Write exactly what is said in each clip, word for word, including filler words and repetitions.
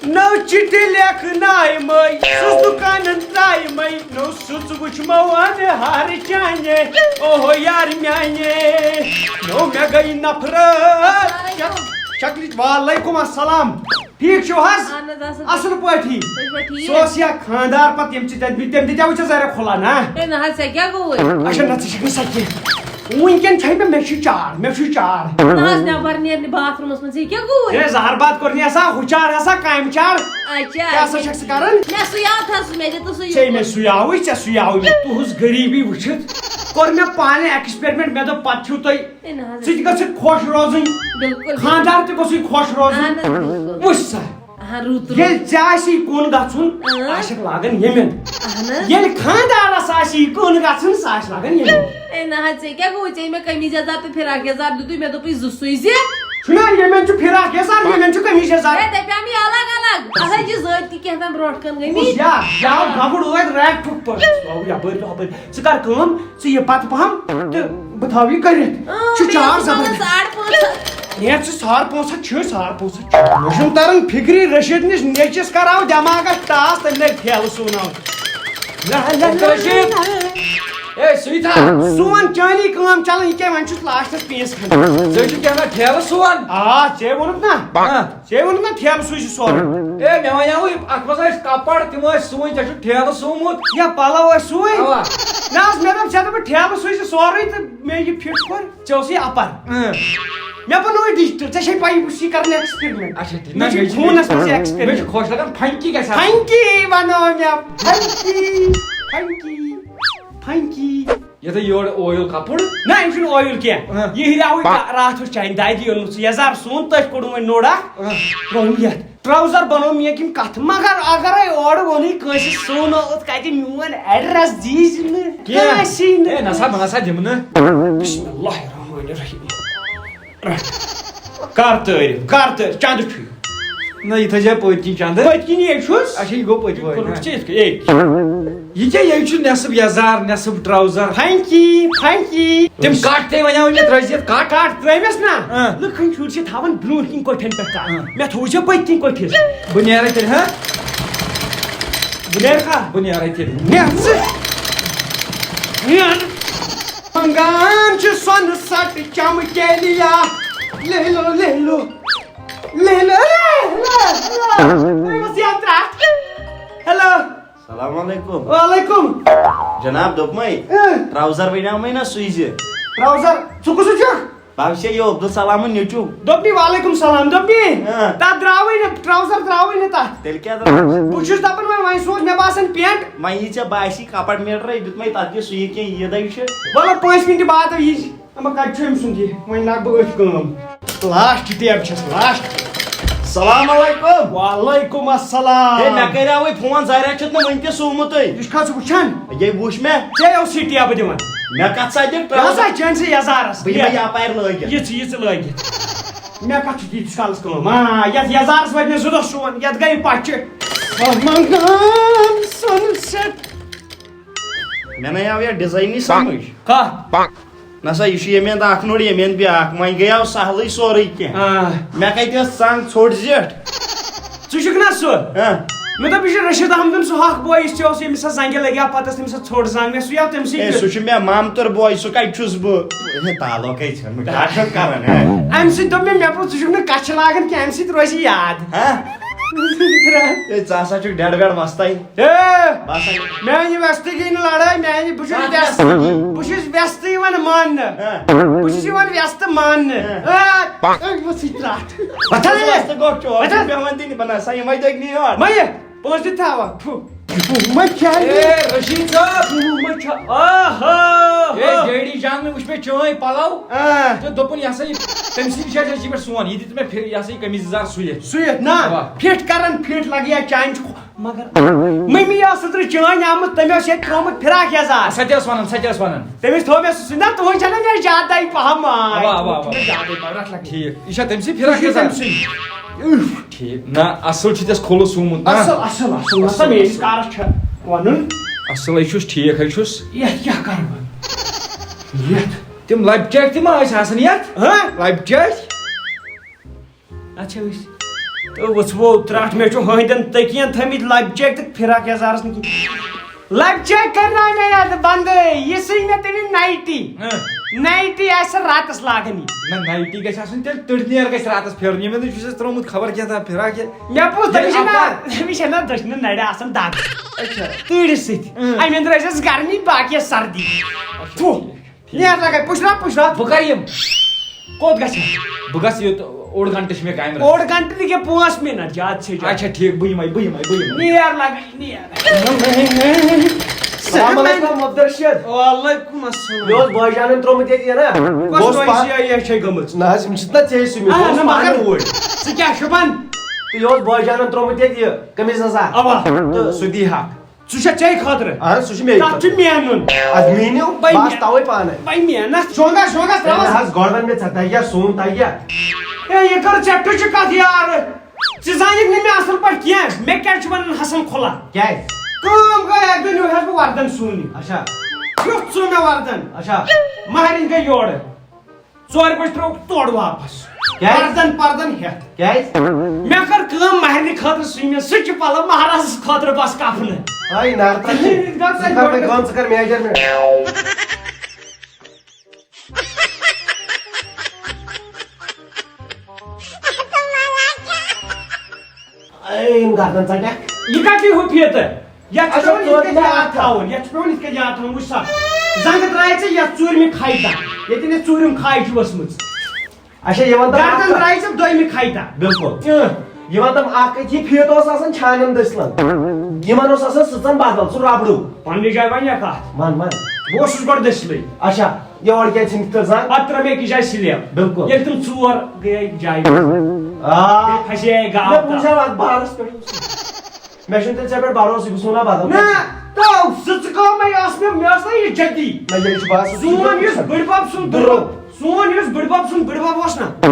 نٔو چِٹھِ لیکھناومَے، سٕژ دُکانَن ترٛایمَے، نٔو سٕژ وٕچھمو اَنہار چانہِ، اوہو یار میانہِ، نٔو مےٚ گٔے نفرت۔ شکلہِ، وعلیکم السلام۔ ٹھیٖک چھِو حظ؟ اہن حظ، اصٕل اصٕل پٲٹھۍ۔ پٲٹھی۔ تُہۍ چھِوا ٹھیٖک؟ سُہ اوس یا خانٛدار پتہٕ ییٚمہِ چہِ تَتہِ، تٔمۍ دِتیٛاوُے ژےٚ زَرٮ۪ر کھُلا نا؟ ہے نہ حظ، ژےٚ کیٛاہ گوٚوُے؟ اچھا، نہ ژٕ چھَکھ نہٕ سۄ کینٛہہ۔ وٕنکٮ۪ن چھَے مےٚ، مےٚ چھُ چار، مےٚ چھُ چار۔ نہ حظ، نٮ۪بر نیرنہِ باتھ روٗمَس منٛز، یہِ کیٛاہ گوٚوُے؟ ہے، زہر باد کوٚر نہٕ اَسا، ہُہ چار ہسا کامہِ چار۔ اچھا۔ کیٛاہ سا چھَکھ ژٕ کران؟ مےٚ سُے آو تھَس، مےٚ دِ تہٕ سُے ژےٚ یوٗکُن۔ مےٚ سُے آوُے، ژےٚ سُے آوُے۔ مےٚ تُہٕنٛز غریٖبی وٕچھِتھ کوٚر مےٚ پانَے experiment، مےٚ دوٚپ پَتہٕ چھِو تُہۍ ہے نہ حظ۔ ژٕ تہِ گژھکھ خۄش روزٕنۍ، بِلکُل۔ خانٛدار تہِ گوٚژھُے خۄش روزُن۔ اہن حظ، بِلکُل۔ وٕچھ سا، اہن، رُت، رُت۔ ییٚلہِ ژےٚ آسی کُن گژھُن، اۭں۔ آسکھ لاگان ییٚمٮ۪ن۔ اہن حظ۔ ییٚلہِ خانٛدارس آسی کُن گژھُن، سُہ آسہِ لاگان ییٚمٮ۪ن۔ ہے نہ حظ، ژےٚ کیٛاہ گوٚو؟ ژےٚ مےٚ قمیٖض یزار تہٕ فراک یزار دیُتُے، مےٚ دوٚپُے زٕ سوٗزِ۔ چھُنہ، ییٚمٮ۪ن چھُ فراک یزار، ییٚمٮ۪ن چھُ قمیٖض یزار۔ ہے، دَپیٛاو مےٚ الگ الگ۔ اَتھ حظ چھِ ذٲتی کینٛہہ تام برونٛٹھ کُن گٔمٕتۍ۔ وٕچھ یا، یا گۄگُر ٲدۍ ریک ٹھُک پٲٹھۍ۔ ژٕ آو یپٲرۍ تہٕ ہُپٲرۍ۔ ژٕ کر کٲم، ژٕ یہِ پتہٕ پہم تہٕ بہٕ تھاوٕ یہِ کٔرِتھ۔ اۭں، چھُ مےٚ چار چھُ پَنُن زبردست۔ ساڑ پانٛژھ ہَتھ۔ نیٹ ژٕ ساڑ پانٛژھ ہَتھ چھُ، ساڑ پانٛژھ ہَتھ چھُ۔ مےٚ چھُنہٕ تران فِکری، رشیٖد نِش نیٚچِس کراو دٮ۪ماغس ٹاس، تٔمۍ لگہِ ٹھیلہٕ سُوناوُن۔ لا، لا، لا، رشیٖد۔ لا۔ اے، سُے تھا۔ سون چٲنی کٲم چلان، یہِ کیٛاہ وۄنۍ چھُس لاسٹس پیٖس کھنٛڈ۔ ژےٚ چھُ کیٛاہ نا ٹھیلہٕ سُوان؟ آ، ژےٚ ووٚنُتھ نا۔ آ۔ ژےٚ ووٚنُتھ نا ٹھیلہٕ سُوۍ چھُ سورُے۔ اے، مےٚ وَنیٛاوُے، اَتھ منٛز ٲسۍ کَپَر، تِم ٲسۍ سُوٕنۍ، ژےٚ چھُکھ ٹھیلہٕ سُومُت۔ یا پَلو ٲسۍ سُوٕنۍ۔ اَوا۔ نہ حظ، مےٚ دوٚپ، ژےٚ دوٚپُتھ ٹھیلہٕ سُوۍ چھُ سورُے تہٕ مےٚ یہِ فِٹ کوٚر، ژےٚ اوسُے اَپَر۔ اۭں۔ مےٚ بَنوو یہِ digital، ژےٚ چھے پَیی بہٕ چھُس یہِ کَران experiment۔ اچھا، ٹھیٖک۔ مےٚ نہ، چھُ مےٚ چھُ، خوٗنَس منٛز یہِ experiment۔ مےٚ چھُ خۄش لَگان funky گژھِ آسُن۔ Funky بَنوو مےٚ، funky، funky، funky۔ یتھ یورٕ oil کپُر۔ نہ، أمۍ چھُنہٕ oil کینٛہہ۔ اہن۔ یہِ ہیٚیاوٕے اہن۔ کا-، راتھ اوس چانہِ دادِ اوٚنمُت سُہ یزار سون، تٔتھۍ کوٚڑُن وۄنۍ نوٚڑ اکھ، اہن۔ ترٛووُم یتھ۔ Trouser بنوو مےٚ کِنۍ کتھ، مگر اگرے اورٕ ووٚنُے کٲنٛسہِ سون اوس کتہِ میون address دیٖزِ نہٕ کینٛہہ۔ کٲنٛسہِ نہٕ۔ ہے، نسا، بہٕ نسا دِمہٕ نہٕ۔ بسم اللہ الرحمن الرحیم۔ کر تعریف، کر تعریف، چندٕ چھُے۔ نہ، یہِ تھٲیزِ پٔتۍ کِنۍ چندٕ۔ پٔتۍ کِنۍ یے چھُس۔ اچھا، یہِ گوٚو پٔتۍ وٲے، کوٚرُکھ نہ؟ ژےٚ یِتھ کٔنۍ، اے۔ یہِ کیٛاہ، یہِ چھُ نٮ۪صٕف یزار، نٮ۪صٕف trouser۔ Funky، funky۔ تِم کٹ تہِ وَنیٛاو مےٚ ترٛٲوزِ یَتھ کٹ۔ کٹ ترٛٲومَس نا؟ اۭں۔ لُکَن شُرۍ چھِ تھاوان برٛونٛٹھ کِنۍ کۄٹھٮ۪ن پٮ۪ٹھ کٹ۔ اۭں۔ مےٚ تھوٚو ژےٚ پٔتۍ کِنۍ کۄٹھِس۔ بہٕ نیرَے تیٚلہِ، ہا؟ بہٕ نیرٕ کھا؟ بہٕ نیرَے تیٚلہِ۔ نیر ژٕ۔ نیر۔ منٛگان چھِ سۄنہٕ سَٹ چمکیلیا۔ لیلو، لیلو۔ لیلو، لیلو۔ Hello۔ السلام علیکم۔ وعلیکم۔ جناب، دوٚپمَے، اۭں۔ Trouser ونیٛاومَے نا سُوزِ۔ Trouser؟ ژٕ کُس چھُکھ؟ بہٕ چھُسے یہِ عبدالسلامُن نیٚچوٗ۔ دوٚپنی وعلیکم سلام، دوٚپنی؟ اۭں۔ تَتھ درٛاوٕے نہٕ، trouser درٛاوٕے نہٕ تَتھ۔ تیٚلہِ کیٛاہ درٛاو؟ بہٕ چھُس دَپان وۄنۍ، وۄنۍ سوز مےٚ باسان pant۔ وۄنۍ یی ژےٚ باسی کپر meter دیُتمَے تَتھ، یہِ سُہ یہِ کینٛہہ، یہِ دَے چھُ۔ وَلہٕ پانٛژِ مِنٹہِ بعد یی۔ اما کتہِ چھُ أمۍ سُنٛد یہِ؟ وۄنۍ لاگہٕ بہٕ أتھۍ کٲم۔ Last ٹیب چھَس، last۔ السلام علیکم۔ وعلیکم السلام۔ ہے، مےٚ کریاوٕے فون، زریا چھُتھ نہٕ وٕنہِ تہِ سوٗمُتٕے۔ یہِ چھُکھا ژٕ وٕچھان؟ یے وٕچھ مےٚ۔ ژےٚ اوسُے ٹیبہٕ دِوان۔ مےٚ کتھ سا دِکھ یہِ ہسا ٹرٛاوُزر؟ چھِ أمۍ سٕے یزارس۔ بہٕ یِمے یپارِ لٲگِتھ۔ یہِ ژٕ، یہِ ژٕ لٲگِتھ۔ مےٚ کتھ چھُ تیٖتِس کالس کٲم؟ آ، یتھ یزارس وٲتۍ مےٚ زٕ دۄہ سُوان، یتھ گٔے پچہِ۔ منگان سۄنہٕ سٮ۪ٹ۔ مےٚ نے آو یتھ ڈیزاینٕے سمجھ۔ کتھ؟ نہ سا، یہِ چھُ ییٚمہِ اندٕ اکھ نوٚر، ییٚمہِ اندٕ بیٛاکھ۔ وۄنۍ گٔیاو سہلٕے سورُے کینٛہہ۔ آ۔ مےٚ کتہِ ٲس ژنٛگ ژھوٚٹ زیٹھ؟ ژٕ چھُکھ نا سُہ؟ ہاں۔ مےٚ دوٚپ، یہِ چھُ رشید احمدُن سُہ ہۄکھ بوے، یُس ژےٚ اوس ییٚمِس سۭتۍ زنٛگہِ لگیٛاو، پتہٕ ٲس تٔمِس سۭتۍ ژھوٚٹ زنٛگ، مےٚ سُہ یاو تٔمۍ سٕے ہے، کیُتھ۔ سُہ چھُ مےٚ مامتُر بوے، سُہ کتہِ چھُس بہٕ؟ ہے، تعلق کتہِ چھُنہٕ، مےٚ کیٛاہ چھُکھ کران، ہے؟ امہِ سۭتۍ دوٚپ مےٚ، مےٚ پوٚز، ژٕ چھُکھ نہٕ کچھِ لاگان کینٛہہ، امہِ سۭتۍ روزِ یاد۔ ہاں؟ ہے، ژٕ ہسا چھُکھ ڈٮ۪ڈ وٮ۪ڈ مستَے۔ ہے، باسان۔ میانہِ وٮ۪ستہٕ گٔے نہٕ لڑٲے، میانہِ، بہٕ چھُس کتھ وٮ۪ستہٕ، وٮ۪ستہٕ؟ بہٕ چھُس وٮ۪ستہٕ یِوان ماننہٕ۔ ہاں۔ بہٕ چھُس یِوان وٮ۪ستہٕ ماننہٕ۔ ہاں۔ آ، أتھۍ منٛز ژھٕنۍ ترٛٹھ۔ وۄتھ حظ۔ وۄتھ حظ۔ وۄتھ حظ۔ پٮ۪وان دِنہِ بنان، سا یِمے دٔگۍ نہٕ یور۔ مہ یہِ، پونٛسہٕ دِ تھاوان۔ فُ، فُ، مہ کھیٛاہ یہِ؟ اے، رشیٖد صٲب۔ فُ، مہ کھیٛاہ۔ آہا۔ اے، ڈیڈی جان، مےٚ وٕچھ مےٚ چٲنۍ پلو۔ آ۔ تہٕ دوٚپُن، یہِ ہسا یہِ، تٔمۍ سٕے نِش ہسا چھِ یہِ پٮ۪ٹھ سُوان۔ یہِ دِ تہٕ مےٚ پھِر-، یہِ ہسا یہِ قمیٖض یزار سُوِتھ۔ سُوِتھ نا؟ اَوا۔ فِٹ کرن، فِٹ لگہِ یا چانہِ چھُ، مگر مٔمی ٲس اوترٕ چٲنۍ آمٕژ، تٔمۍ اوس ییٚتہِ ترٛوومُت فراک یزار۔ سۄ تہِ ٲس وَنان، سۄ تہِ ٲس وَنان۔ تٔمِس تھوٚو مےٚ سُہ، سُہ نہ، تُہُنٛد چھَنہ مےٚ زیادَے پَہَم، آ، اَوا، اَوا، اَوا۔ مےٚ زیادَے پَہَم، رَٹھ لَگہِ۔ ٹھیٖک، یہِ چھا تٔمۍ سٕے فراک یہِ چھُ یزار؟ تٔمۍ سٕے۔ ٹھیٖک، نہ، اَصٕل چھُ تَس کھُلہٕ سُومُت، نہ؟ اَصٕل، اَصٕل، اَصٕل، نہ سا، میٲنِس کارَس چھُ وَنُن۔ اَصٕل ہے چھُس، ٹھیٖک ہے چھُس۔ یَتھ کیٛاہ کَرٕ بہٕ؟ یَتھ۔ تِم لَبہِ چاٹھۍ تہِ ما ٲسۍ آسان یَتھ؟ ہہ؟ لَبہِ چاٹھۍ؟ اچھا، أسۍ۔ تہٕ وٕژھوو ترٛٹھ، مےٚ چھُ ہٲنٛدٮ۪ن تٔکین تھٲمٕتۍ لبہِ چیک تہٕ فراک یزارس نہٕ کینٛہہ۔ لبہِ چیک کرناو مےٚ یتھ بندے، یہِ سٕے مےٚ تٔمِس نایٹی۔ ہہ۔ نایٹی آسہِ سۄ راتس لاگان یہِ۔ نہ، نایٹی گژھِ آسُن تیٚلہِ تٔڑنیر گژھِ راتس پھیرُن، ییٚمہِ دۄہ چھُس ترٛوومُت خبر کیٛاہ تام فراک یہِ۔ مےٚ بوٗز تٔمِس چھِ ییٚلہِ نا، اپار۔ تٔمِس چھِ نا دٔچھنہِ نرِ آسان دگ۔ اچھا۔ تۭرِ سۭتۍ۔ اۭں۔ اَمہِ أنٛدرٕ ٲسۍ أسۍ گرمی، باقٕے ٲس سردی۔ اچھا، تھُو۔ ٹھیٖک۔ نیر لگے، پُشراو، پُشراو۔ بہٕ کَرٕ یِم۔ کوٚت گژھِ؟ بہٕ گژھٕ یوٚت، اوٚڑ گھنٹہٕ چھُ مےٚ کامہِ رَژھِ۔ اوٚڑ گھنٹہٕ نہٕ کینٛہہ، پانٛژھ مِنٹ، زیادٕ چھِ زیادٕ۔ اچھا، ٹھیٖک، بہٕ یِمَے، بہٕ یِمَے، بہٕ یِمَے۔ نیر لگے، نیر۔ السلام علیکم، عبدالرشید۔ وعلیکم السلام۔ یہِ اوس بٲے جانَن ترٛوومُت ییٚتہِ، یہِ نا؟ بہٕ کۄس اوسُس پا-، بٲے چھِ یہِ چھے گٔمٕژ؟ نہ حظ، یِم چھِ نہ ژےٚ سُمٕتۍ، آ، بہٕ اوسُس نہ، پانہٕ مگر اوٗرۍ۔ ژٕ کیٛاہ چھُکھ وَنان؟ تہٕ یہِ اوس بٲے جانَن ترٛوومُت ییٚتہِ، یہِ قمیٖض یَزار۔ اَوا۔ تہٕ سُہ دی حق۔ سُہ چھا ژےٚ خٲطرٕ؟ اہن، سُہ چھُ مےٚ تَتھ چھُ خٲطرٕ۔ مینُن۔ اَدٕ میٖنِو، بہٕ بہٕ آسہٕ مےٚ-، تَوَے پانَے۔ بہٕ محنت۔ شونٛگا، شونٛگا ہے، نہ ترٛاوَس۔ حظ، گۄڈٕ وَن مےٚ ژےٚ، تَگہِ یا سون، تَگہِ یا؟ ہے، یہِ کٔر ژےٚ ٹُچہِ کَتھ یار؟ ژٕ زانَکھ نہٕ مےٚ اَصٕل پٲٹھۍ کینٛہہ۔ مےٚ کیٛازِ چھُ وَنان حسن کھُلا؟ کیٛازِ؟ کٲم گٔے، اَکہِ دۄہ نیوٗ ہَس بہٕ وَردَن سُونہِ۔ اچھا۔ کیُتھ ژوٗ مےٚ وَردَن؟ اچھا۔ مَہرِنۍ گٔے یورٕ۔ ژورِ بجہِ ترٛووُکھ تورٕ واپس۔ کیٛازِ؟ پردن پردن ہٮ۪تھ۔ کیٛازِ؟ مےٚ کٔر کٲم، مہرنہِ خٲطرٕ سُوۍ مےٚ سُہ تہِ پلو، مہرازس خٲطرٕ بس کفنہٕ۔ ہاے نار ترٛٹھ۔ ژٕ کر وۄنۍ کٲم، ژٕ کر measurement۔ اے، یِم گردن ژٹکھ۔ یہِ کتہِ ہُہ فیٖتہٕ؟ یتھ چھُ اچھا، پٮ۪وان یِتھ کٔنۍ یاد تھاوُن، یتھ چھُ پٮ۪وان یِتھ کٔنۍ یاد تھاوُن، وٕچھ سا۔ زنٛگہٕ ترٛایہِ ژےٚ یتھ ژوٗرمہِ کھاے تام، ییٚتٮ۪ن یہِ ژوٗرِم کھاے چھِ ؤژھمٕژ۔ اچھا، یہِ وَن تہٕ گردن اکھ ترٛایہِ ژےٚ دوٚیمہِ کھاے تام۔ بِلکُل۔ اۭں۔ یہِ وَن تہٕ اکھ کَتھ، یہِ فیٖتہٕ اوس آسان چھانٮ۪ن دٔسلَن۔ یِمن اوس آسان سٕژن بدل، سُہ ربڑو۔ پننہِ جایہِ وَنہِ یا کتھ؟ وَن، وَن۔ بہٕ اوسُس گۄڈٕ دٔسلٕے۔ اچھا، یورٕ کیٛازِ ژھٕنِتھ تہٕ زنٛگ؟ پتہٕ ترٛٲو مےٚ أکِس جایہِ slip۔ بِلکُل۔ ییٚلہِ تِم ژور گٔیے جایہِ۔ آ۔ بیٚیہِ پھسے گاو مےٚ تَتھ۔ بوٗزیو اَتھ بارس پٮ۪ٹھ۔ مےٚ چھُنہٕ تیٚلہِ ژےٚ پٮ۪ٹھ بھروسہٕ، بہٕ سُونا بدل۔ نہ، تو سٕژٕ کٲمٕے ٲس مےٚ، مےٚ ٲس نہ یہِ جدی۔ نہ، ییٚلہِ چھُ باسان، سون یُس بٕڈبب سُنٛد بٕڈبب، سون یُس بٕڈبب سُنٛد بٕڈبب اوس نہ،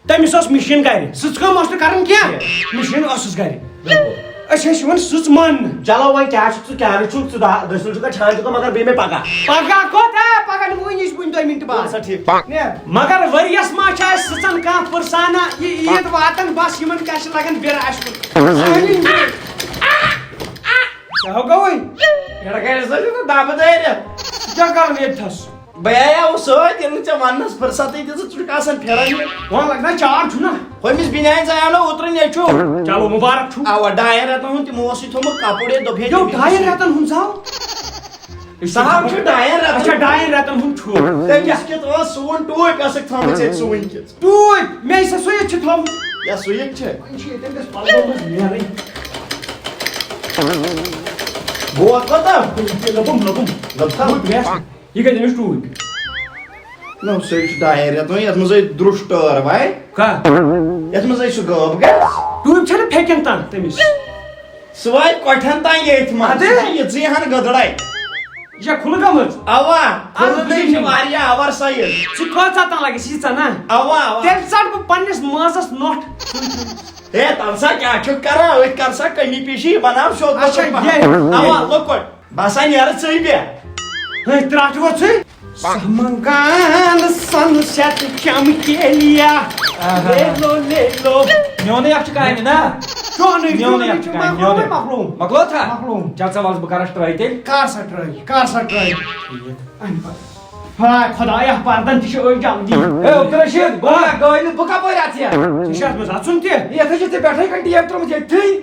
تٔمِس ٲس مِشیٖن گرِ، سٕژٕ کٲم ٲس نہٕ کران کینٛہہ، مِشیٖن ٲسٕس گرِ۔ بِلکُل۔ أسۍ ٲسۍ یِوان سٕژ ماننہٕ۔ چلو، وۄنۍ کیٛاہ چھُکھ ژٕ، کیٛاہ نہٕ چھُکھ ژٕ، دٔہ-، دٔسِل چھُکھا، چھان چھُکھا، مگر بیٚیہِ مےٚ پگاہ۔ پگاہ کوٚت؟ ہے، پگاہ نہٕ وۄنۍ، یہِ چھُ وُنہِ دۄیہِ مِنٹہِ بعد۔ اچھا، ٹھیٖک۔ نیر۔ مگر ؤریَس ما چھِ اَسہِ سٕژن کانٛہہ فُرسانہ؟ یہِ عیٖد واتان، بس یِمن کیٛاہ چھِ لگان بِرٕ اَسہِ کُن؟ سٲنۍ بِرٕ۔ کیٛاہ گوٚوُے؟ یَڑٕ کَرِ سا چھُ دَبہٕ دٲرِتھ۔ ژٕ کیٛاہ کَران ییٚتہِ تھَس؟ بہٕ آیاوُس سۭتۍ، ییٚلہِ نہٕ ژےٚ وَننَس فُرصتٕے دِژٕتھ، ژٕ چھُکھ آسان پھِران یہِ۔ وۄنۍ لَگ نا چار چھُنہ؟ ہُمِس بِنیانہِ ژایاو نہ اوترٕ نیٚچوٗ۔ چلو، مُبارک چھُ۔ اَوا، ڈایَن رٮ۪تَن ہُنٛد تِمو اوسُے تھوٚمُت کَپُر ییٚتہِ، دوٚپ ہے، یو، تٔمِس ڈایَن کیٛاہ؟ رٮ۪تَن ہُنٛد ژاو؟ سُہ ہاو چھُ ڈاین رٮ۪تن۔ اچھا، ڈاین رٮ۪تن ہُنٛد چھُ۔ تٔمِس کیُتھ اوس سون ٹوپۍ ٲسٕکھ تھٲومٕژ ییٚتہِ سُوٕنۍ کِژھ؟ ٹوپۍ؟ مےٚ چھِ سُوِتھ چھِ تھٲومٕژ۔ یا سُوِتھ چھِ؟ وۄنۍ چھِ ییٚتٮ۪ن گژھِ پلون منٛز نیرٕنۍ۔ بوت کوتاہ؟ یہِ لوٚبُم، لوٚبُم۔ لوٚب تھاو۔ ٹوپۍ گژھِ۔ یہِ کتہِ أمِس ٹوپۍ؟ نہ، سُے چھُ ڈاین رٮ۪تن، یتھ منٛز أسۍ درُس ٹٲر وایہِ۔ کتھ؟ یتھ منٛز أسۍ سُہ غٲب گژھِ۔ ٹوپۍ چھنہٕ پھیٚکٮ۪ن تام تٔمِس۔ سُہ واتہِ کۄٹھٮ۪ن تام ییٚتھۍ منٛز۔ اَدٕ؟ سُہ چھُ یِژٕے ہن گٔدڑے۔ یہِ چھا کھُلہٕ گٔمٕژ؟ اوا، اَدٕ کھُلہٕ تہِ چھِ بیٚیہِ۔ واریاہ اَوَر سایِز۔ ژٕ کھوژ ژٕ تَلہٕ لَگہِ، یہِ چھِ ژَنا۔ اوا، اوا۔ تیٚلہِ ژَٹہٕ بہٕ پنٛنِس مازَس نۄٹھ۔ ہے، تَلہٕ سا کیٛاہ چھُکھ کران؟ أتھۍ کر سا کٔمی پیٖشی، یہِ بناو سیوٚد اچھا، لۄکُٹ پَہَم۔ یہِ۔ اوا، لۄکُٹ۔ بہٕ ہسا نیرٕ ژٕے بیٚہہ۔ ہے، ترٛٹھ وۄتھ ژٕے۔ سمنگان سنسیٹ چمکیلیا۔ آہا۔ لے لو، لے لو۔ میونٕے اکھ چھُ کامہِ نا؟ چونٕے، میونٕے چونٕے اکھ چھُ چھُ کامہِ، مۄکلووُے، میونٕے۔ مۄکلوو۔ مۄکلوو تھا؟ مۄکلوو۔ چل سا وَلہٕ بہٕ کَرَس try تیٚلہِ۔ کر سا try، کر سا try۔ ٹھیٖک۔ اَمہِ پتہٕ۔ ہاے خۄدایا، پردن تہِ چھِ أڑۍ جلدی۔ ہے عبدالرشید، بہٕ ہا گٲلِتھ، بہٕ کَپٲرۍ اَژٕ یا؟ ژےٚ چھِ اَتھ منٛز اَژُن تہِ؟ یَتھ ہا چھِ ژےٚ پٮ۪ٹھَے کَنہِ ٹیپ ترٛٲومٕژ ییٚتھٕے۔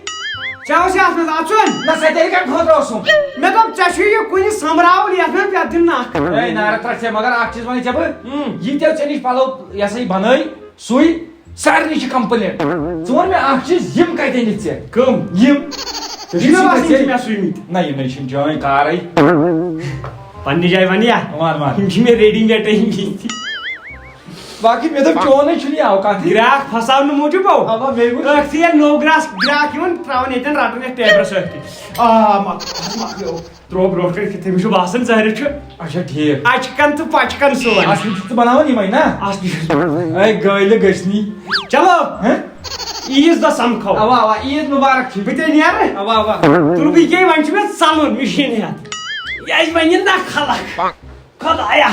ژےٚ اوس یَتھ منٛز اَژُن؟ نہ، سۄ تیٚلہِ کَمہِ خٲطرٕ اوسُم؟ مےٚ دوٚپ، ژےٚ چھُے یہِ کُنہِ سۄمبراوُن یَتھ منٛز، یَتھ دِن نَکھ۔ ہے نارٕ ترٛٹھ ژےٚ، مگر اَکھ چیٖز وَنے ژےٚ بہٕ، اۭں۔ یہِ تہِ ژےٚ نِش پَلو، یہِ ہسا یہِ بَنٲے، سُے سارنٕے چھِ complete۔ ژٕ وَن مےٚ اَکھ چیٖز، یِم کَتہِ أنِتھ ژےٚ؟ کٕم؟ یِم۔ یہِ چھُنہ باسان، یِم چھِ مےٚ سُوۍمٕتۍ۔ نہ، یِمَے چھِنہٕ چٲنۍ کارٕے۔ پننہِ جایہِ وَنہٕ یا؟ وَن، وَن۔ یِم چھِ مےٚ ready made أنۍمٕتۍ۔ باقٕے مےٚ دوٚپ، چونٕے چھُنہٕ یہِ اوقاتٕے۔ گراکھ پھساونہٕ موٗجوٗب او۔ اَوا، مےٚ ووٚن۔ ٲخٕر ییٚلہِ نوٚو گراس-، گراکھ یِوان، ترٛاوان ییٚتٮ۪ن، رَٹان یَتھ ٹیبلَس سۭتۍ۔ آ، مۄکلیو۔ ترٛوو برٛونٛہہ کَنہِ کِتھ، تٔمِس چھُ باسان ظٲہِر چھُ۔ اچھا، ٹھیٖک۔ اچھِ کَن تہٕ پۄچہِ کَن سُوان۔ اَصلی چھُکھ ژٕ بَناوان یِمَے نا؟ اَصلی چھُس بہٕ۔ اے، گٲلہِ گٔژھنی۔ چلو۔ ہہ؟ عیٖذ دۄہ سَمکھو۔ اَوا، اَوا، عیٖد مُبارک چھِ۔ بہٕ تہِ نیرٕ۔ اَوا، اَوا۔ تُلہٕ بہٕ یہِ کیٛاہ، وۄنۍ چھُ مےٚ ژَلُن مِشیٖن ہٮ۪تھ۔ یہِ آسہِ وۄنۍ یہِ نہ خلق۔ خۄدایا۔